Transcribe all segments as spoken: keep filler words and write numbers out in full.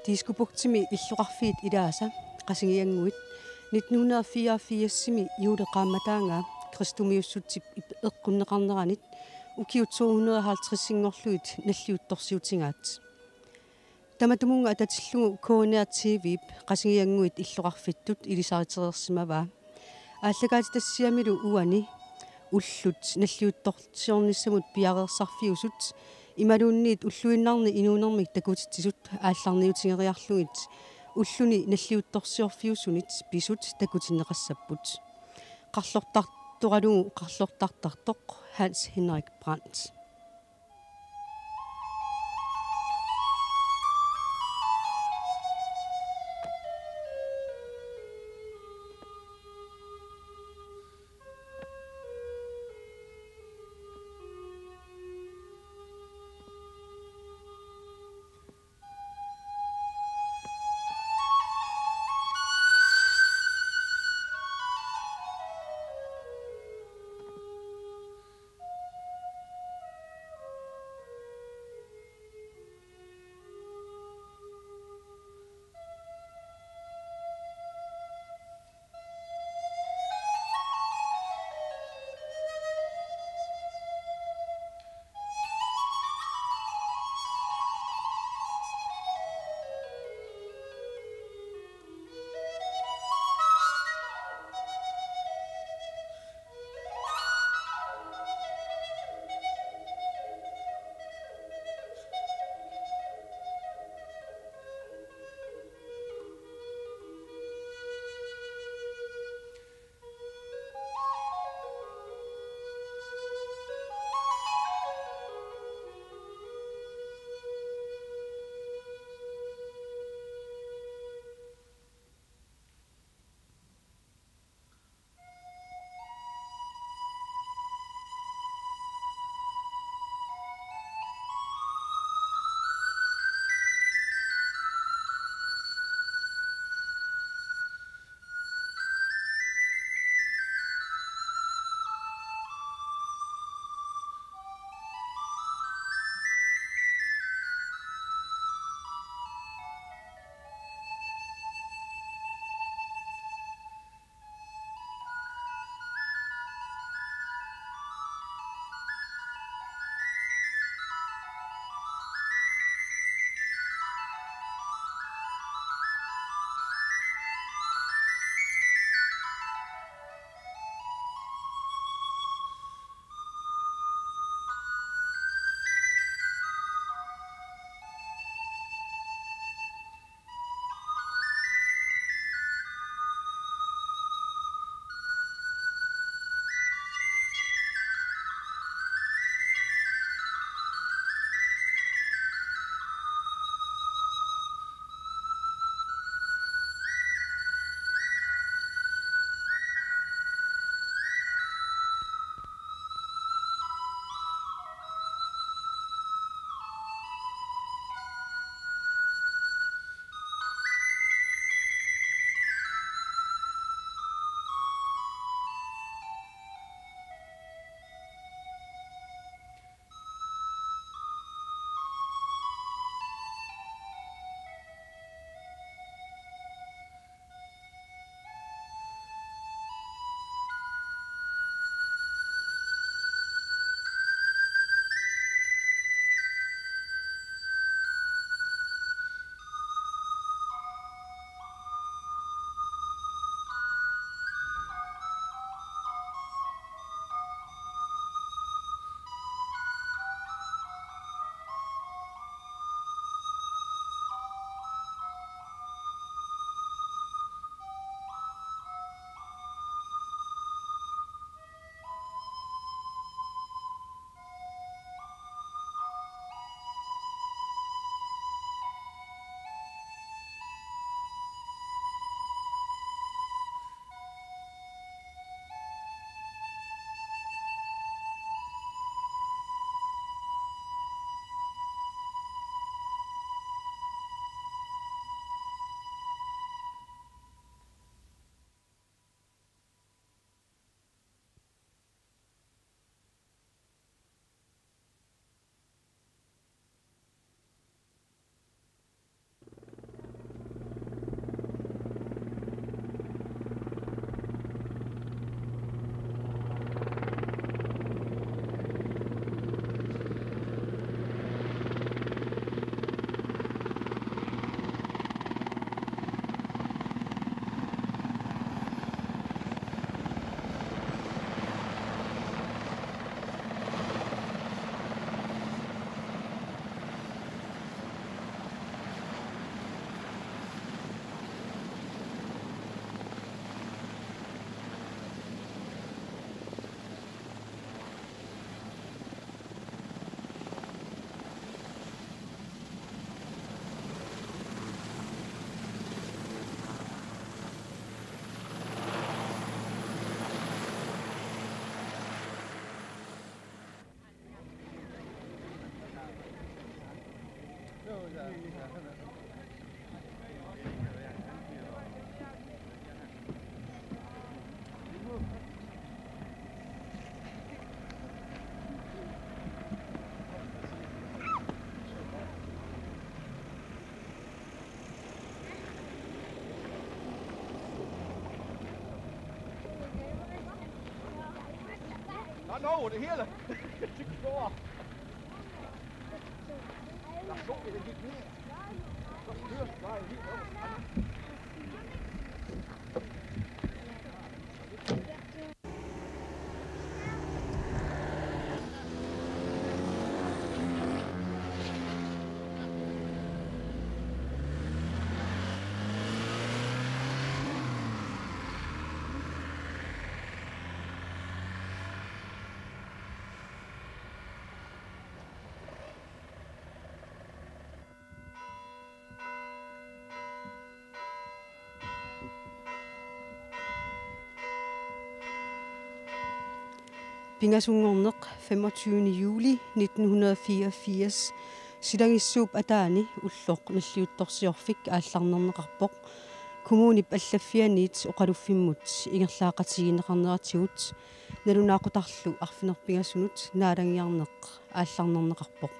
Diskobugtimi illoqarfiit ilaasa Qasigiannguit nitten hundrede fireogfirsimi juulip qaammataangaa kristumiussutsip ip-, eqqunneqarneranit ukiut to hundrede og halvtredsinngorlugit nalliuttorsiutigaat. Tamatumunnga atatillugu K N R T V-p Qasigiannguit illoqarfittut ilisaritereersimavaa. Aallakaatitassiamilu uani ullut nalliuttorsiornissamut piareersarfiusut imaluunniit ulluinnarni inuunermik takutitsisut aallarniutigeriarlugit ulluni nalliuttorsiorfiusunit pisut takutinneqassapput. Qarlortartoralugu qarlortartartoq Hans Henrik Brandt. Nå, nå, det hele. Det går. Der så vi det helt ned. Så styrer vi bare helt op. Pingasunngorneq femogtyvende juli nitten hundrede fireogfirs silagissuup ataani ulloq nalliuttorsiorfik aallarnerneqarpoq. Kommunip allaffianiit oqaluffimmut ingerlaaqatigiinneqarneratigut nalunaaqutarlu arfineq-pingasunut naalagiarneq aallarnerneqarpoq.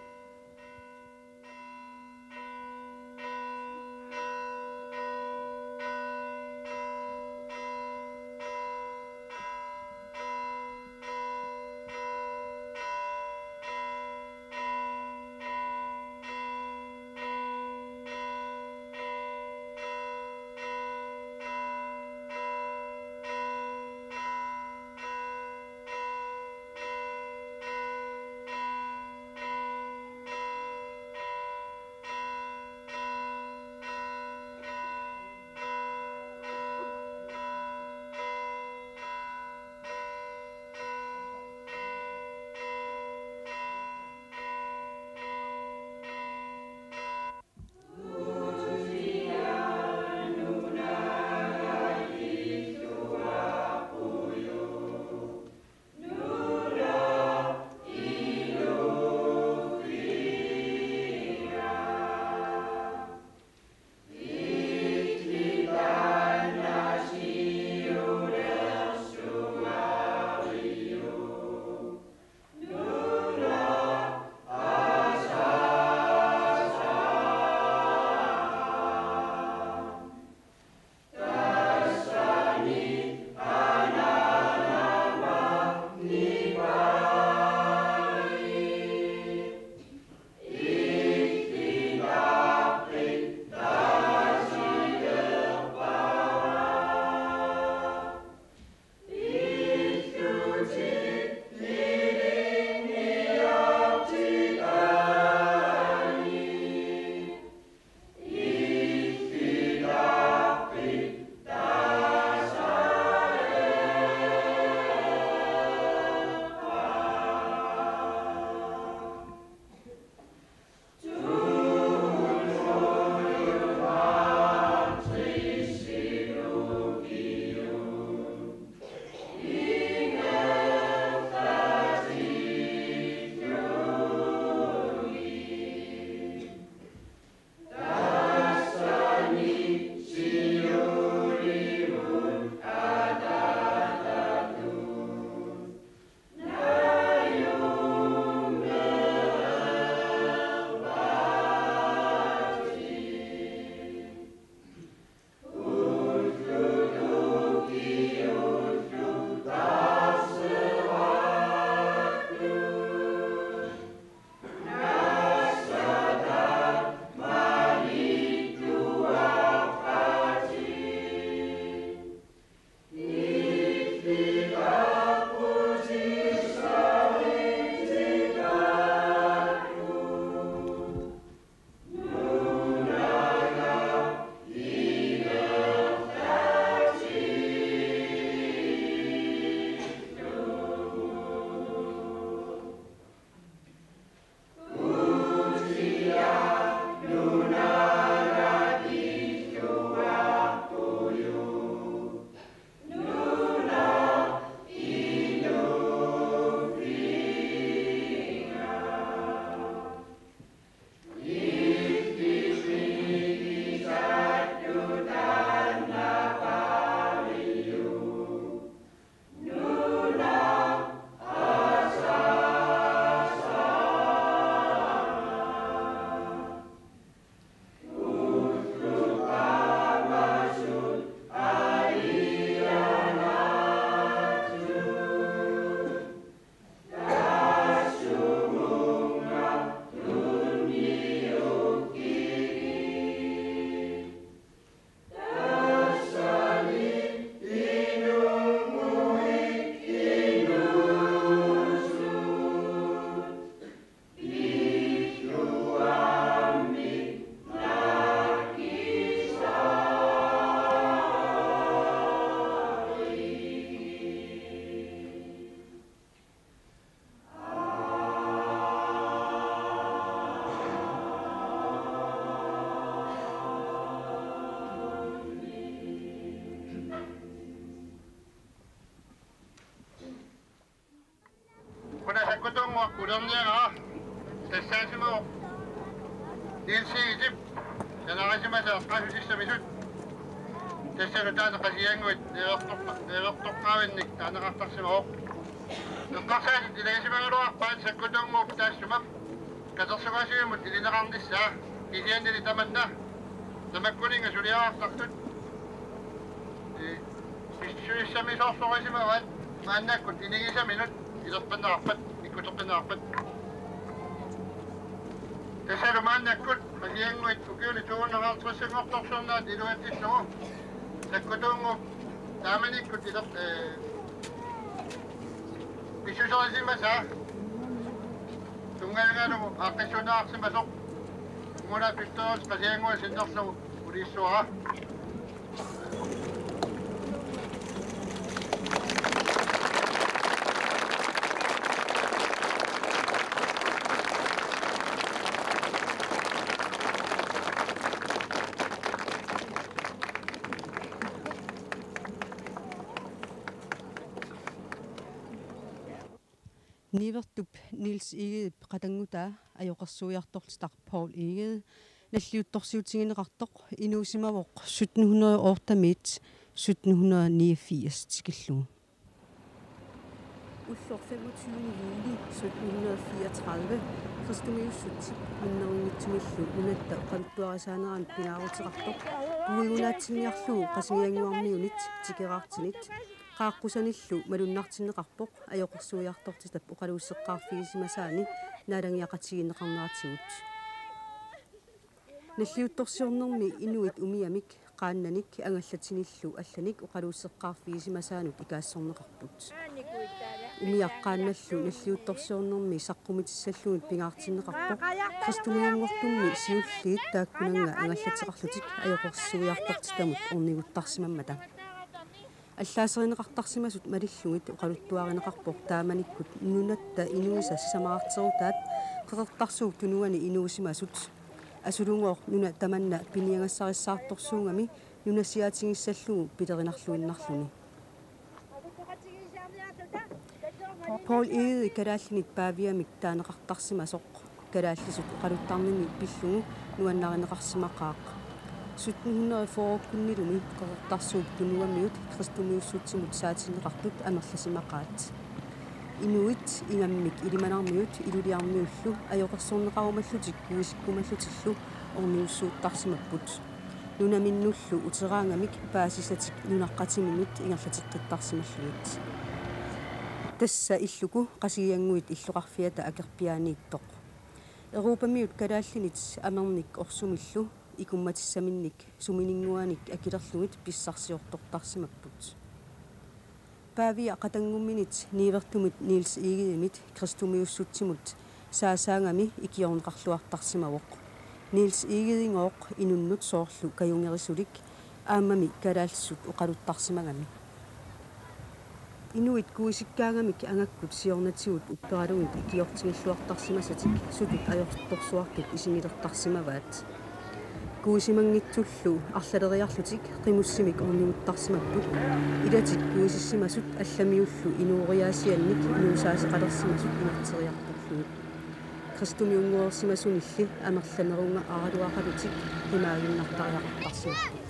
Qularniaraa tassaasimavoq Niels Egedep sanarisimasat eqqaasutissamisut. Tassalu taanna Qasigiannguit niuertoqqa-, niuertoqqaavinnik taaneqartarsimavoq. Eqqarsaatit ilagisimagaluarpaat sakkutuunnguup taassuma katersugaasivimmut ilineqarnissaa, kisiannili tamanna tamakkuninnga suliarartartut. Ee, pissusissamisoorlorisimavaat maannakkut inigisaminut ilerpinneqarpat, ikkuteqqinneqarpat. Tassalu maannakkut Qasigiannguit ukiuni to hundrede halvtredsinngortorsiornerat iluatsillugu sakkutuunnguup taamanikkut iler-, ee, pissuserisimasaa tunngavigalugu aaqqissuunneqarsimasoq kommunalbestyrelsip Qasigiannguani sinnerlugu uliissuara. Niuertup Niels Egedep qatanngutaa ajoqersuiartortitaq Poul Egede nalliuttorsiutigineqartoq inuusimavoq sytten hundrede og otte-miit sytten hundrede og niogfirs tikillugu. Ulloq femogtyvende juli sytten hundrede og fireogtredive kristumiussutsip minnerunngitsumillu nunatta oqaluttuarisaanerannut pingaaruteqartoq puigunaatsinniarlugu Qasigiannguarmiunit tikeraartinit qaaqqusanillu malunnartinneqarpoq ajoqersuiartortitap oqaluusseqqaarfigisimasaani naalagiaqatigiinneqarneratigut. Nalliuttorsiornermi inuit umiamik qaannanik angallatinillu allanik oqaluusseqqaarfigisimasaanut ikaassorneqarput. Umiaq qaannallu nalliuttorsiornermi saqqumitissallugit pingaartinneqarpoq kristumiunngortummi siulliit taakkunannga angallateqarlutik ajoqersuiartortitamut orniguttarsimammata. Allaaserineqartarsimasut malillugit oqaluttuarineqarpoq taamanikkut nunatta inuisa sisamararterutaat Qeqertarsuup Tunuani inuusimasut. Asulugooq nuna tamanna piniagassarissaartorsuugami nunasiaatigissallugu pilerinarluinnarluni. Poul Egede kalaallinit Paaviamik taaneqartarsimasoq kalaallisut oqaluttarnini pillugu nuannarineqarsimaqaaq. Sytten hundrede fyrrekkunnilumi Qeqertarsuup Tunuamiut kristumiussutsimut saatinneqartut amerlasimaqaat. Inuit ingammik Ilimanarmiut Iluliarmiullu ajoqersorneqarumallutik kuisikkumallutillu ornigussuuttarsimapput. Nunaminnullu uteraangamik paasisatik nunaqqatiminut ingerlateqqittarsimallugit. Tassa illuku Qasigiannguit illoqarfiata akerpiaaniittoq. Europamiut kalaallinit amernik orsumillu ikummatissaminnik sumininnguanik akilerlugit pissarsiortortarsimapput. Paavia qatanngumminit Niuertumit Niels Egedemit kristumiussutsimut saasaagami ikiorneqarluartarsimavoq. Niels Egedegooq inunnut soorlu kajungerisulik aammami kalaallisut oqaluttarsimagami. Inuit kuisikkaangamik angakkut siornatigut upperalugit ikiortigilluartarsimasatik sutut ajortorsuartut isigilertarsimavaat. Kuisimanngitsullu arlaleriarlutik qimussimik orniguttarsimapput. Ilatik kuisissimasut allamiullu inooriaasiannik inuusaaseqalersimasut inerteriartorlugit. Kristumiunngorsimasunilli amerlanerunngaraluaralutik qimaaginnartariaqartarsimapput.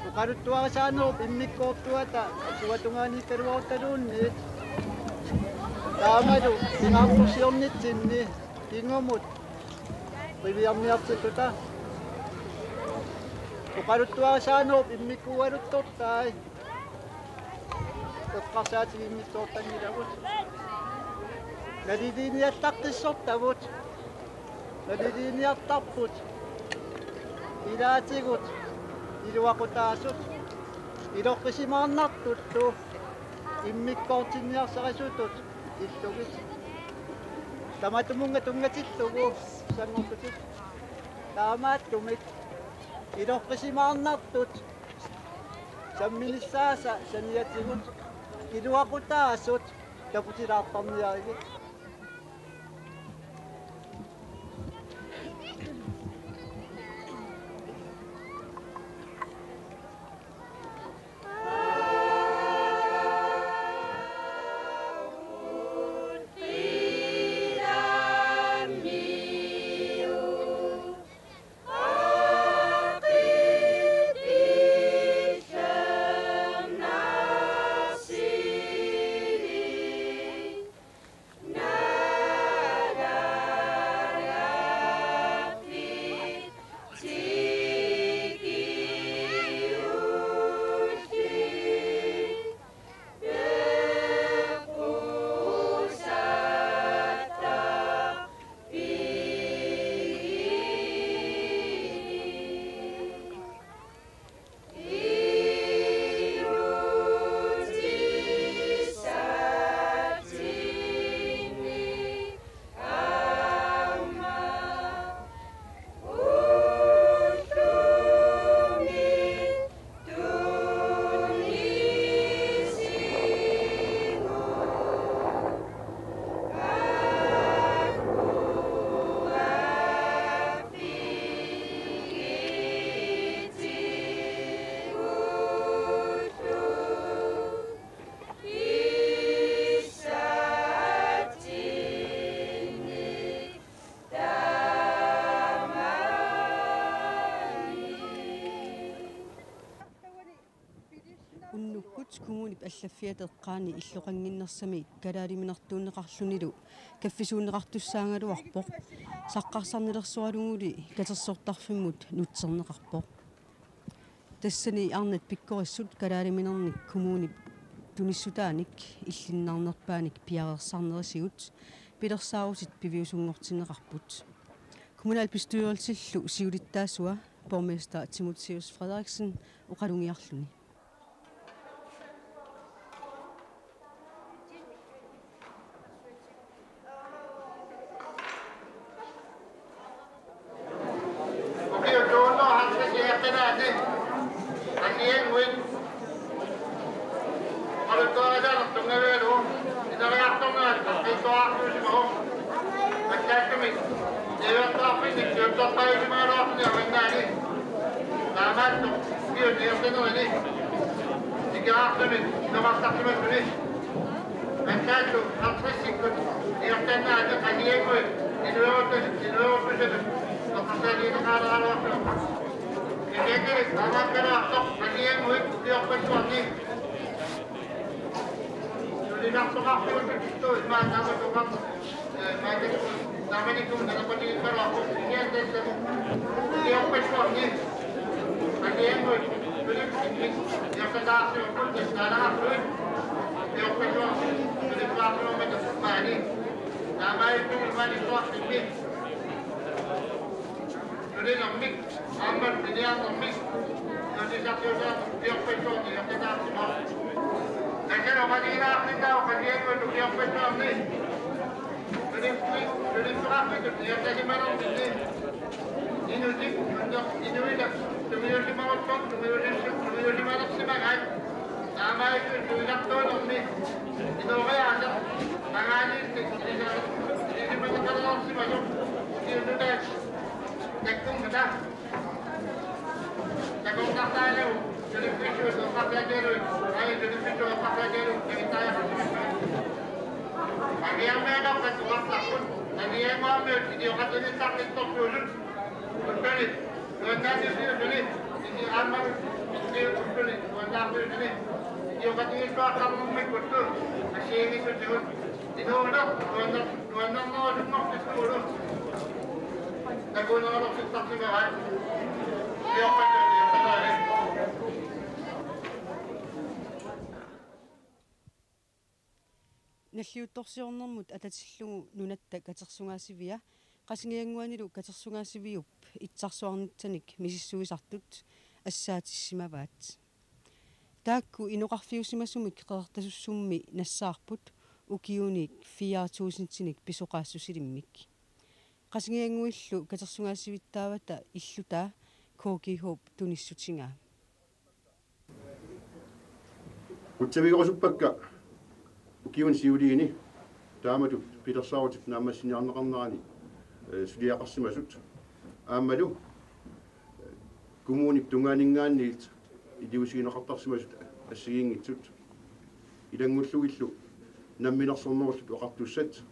Oqaluttuarisaanerup immikkoortuata asuata tungaaniikkaluarutaluunniit. Taamalu pingaartorsiornitsinni kingumut qiviarniartilluta. Oqaluttuarisaanerup immikkuugaluttortai eqqarsaatiginnittoortanngilavut. Naliliiniallaqqissortavut. Naliliiniartarput. Ilaatigut iluaqutaasut. Iloqqisimaarnartullu immikkoortinniarsarisutut illugit. Tamatumunnga tunngatillugu sanngorlutik. Taamaattumik iloqqisimaarnartut samminissaasa saniatigut iluaqutaasut taputilaartarniarigit. Kommunip allaffiata eqqaani illoqannginnersami kalaaliminertuunneqarlunilu kaffisuunneqartussaagaluarpoq. Saqqarsarnilersoraluguli katersortarfimmut nutserneqarpoq. Tassani arnat pikkorissut kalaaliminernik kommunip tunissutaanik illinnarnerpaanik piareersarnerisigut pilersaarutit piviusunngortinneqarput. Kommunalbestyrelsillu siulittaasua borgmester Timotheus Frederiksen oqalugiarluni. Taamaattoq ukiut niortanerini ikiorartarfimmik iluartarsimassuni. Aatsaat halvtredsikkut niortannaani qanigiannguit iluaruttus-, iluaruttussatut eqqarsaatigineqareeraluarlugu. Kisiannili taamaakkaluartoq qanigiannguit ukiorpassuarni sulilaartoqarfiusutut imaannaamatuqartoq. Aamma piniarnermi nutisarsiutaa ukiorpassuarni iortataarsimavoq. Tassani oqalugilaarsinnaavoq qanigiannguit ukiorpassuarni sulissi-, sulissuarfitut iortasimanerminni. Inutit, inuit, inuit tunniusimanersoq, tunniusi-, tunniusimanersimagaat. Taamaattumik sulisartuunermi inooriaaseq, magaaniitti, ilisa-, ilisimaneqalersimasoq, ukiut nutaat takkunngillat. Takornartaannagu, suliffissuit eqqarsaatigalugit, ai, suliffissuit eqqarsaatigalugit, tagittariaqarsimassavat. Amiarmianerpat uartarput, amianermiut ikiorartuussisartittorsuusut, ulluni, nuannaarsiusiusuni, iki aamma, ulluni, nuannaarsiusuni, ikiorartuussisartarnermikkullu, assigiinngissutigut, inuuneq, nuannar-, nuannernerusunngortissagulu. Takunerulersortarsimavai. Nalliuttorsiornermut atatillugu Nunatta Katersugaasivia Qasigiannguanilu katersugaasiviup itsarsuarnitsanik misissuisartut assaatissimavaat. Taakku inoqarfiusimasumik Qeqertasussummi nassaarput ukiunik fire tusindinik pisoqaassusilimmik. Qasigiannguillu katersugaasivittaavata illutaa K G H-p tunissutigaa. Qutsavigerusuppakka ukiuni siuliini taamatut pilersaarutit naammassiniarneqarnerani, eh, suliaqarsimasut. Aammalu, eh, kommunip tungaaninngaanniit iliuusigineqartarsimasut assigiinngitsut. Ilanngullugillu Namminersornerullutik Oqartussat,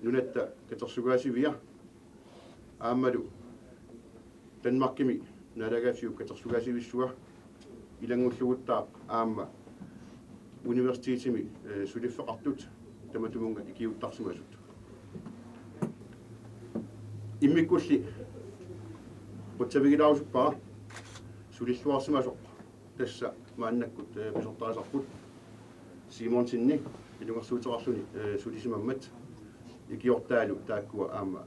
Nunatta Katersugaasivia, aammalu Danmarkimi naalagaaffiup katersugaasivissua, ilanngullugutta aamma universitetimi, eh, suliffeqartut tamatumunnga ikiuuttarsimasut. Immikkulli qutsavigilaarusuppara sulilluarsimasoq tassa maannakkut, eh, pisortarisarput Simonsenip ilungersuuteqarluni, eh, sulisimammat, ikiortaalu taakkua aamma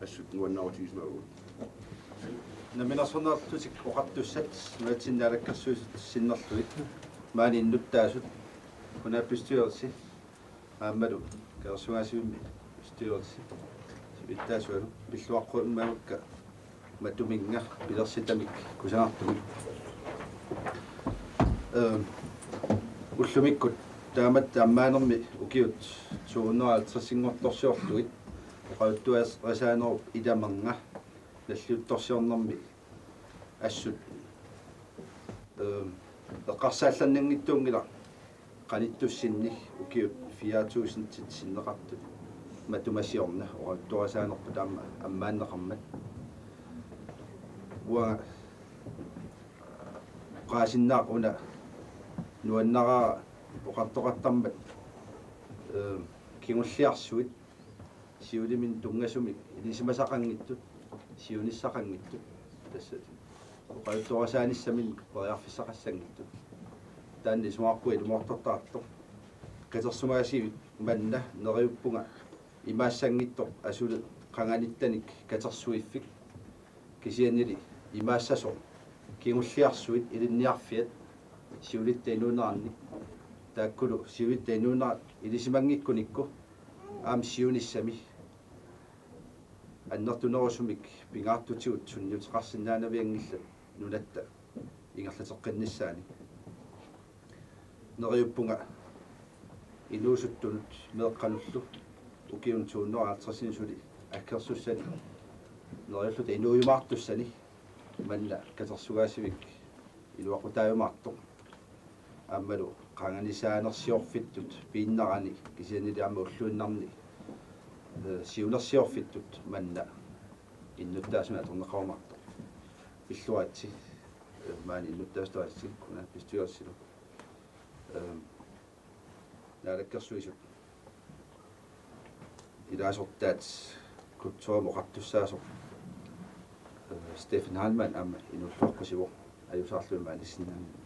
assut nuannaarutigisimavagut. Namminersornerullutik Oqartussat nunatsinni naalakkersuisut sinnerlugit maani innuttaasut, kommunalbestyrelse, aammalu katersugaasivimmi bestyrelse, siulittaasualu, pilluaqqummavakka matuminnga pilersitamik kusanartumik. Ehm, ullumikkut taamatut ammaanermi ukiut to hundrede og halvtredsinngortorsiorlugit oqaluttuarisaanerup ilamernga nalliuttorsiornermi assut, ehm, eqqarsaallannanngitsuunngilaq qanittussinni ukiut fire tusindit sinneqartut matuma siorna oqaluttuarisaanerput aamma ammaanneqarmat. Uanga oqaasinnaaq una Nuannaraa oqartoqartarmat, eh, kingulliarsuit siuliminut tunngasumik ilisimasaqanngitsut, siunissaqanngitsut, tassa oqaluttuarisaanissaminnik periarfissaqassanngitsut. Taanna isumaqarpunga ilumoortortaqartoq. Katersugaasivik manna neriuppunga imaassanngitsoq asuli qanganittanik katersuiffik, kisiannili imaassasoq kingulliarsuit ilinniarfiat siulitta inuunerannik, taakkulu siulitta inuunerat ilisimanngikkunikku aamma siunissami annertunerusumik pingaartutigut sunniuteqarsinnaanavianngillat nunatta ingerlateqqinnissaanik. Neriuppunga inuusuttunut meeqqanullu ukiuni to hundrede og halvtredsinik suli aggersussani neriulluta inuujumaartussani manna katersugaasivik iluaqutaajumaartoq. Aammalu qanganisaanersiorfittut piinnarani kisiannili aamma ulluinnarni, eh, siunersiorfittut manna innuttaasunik atorneqarumaartoq. Pilluaritsi, eh, maani innuttaasut taassi una bestyrelsilu. Eh, Naalakkersuisut ilaasortaat kulturimut oqartussaasoq, eh, Steffen Heilmann aamma inuulluaqqusivoq ajuusaarlugit maaniissinnaanngilaq.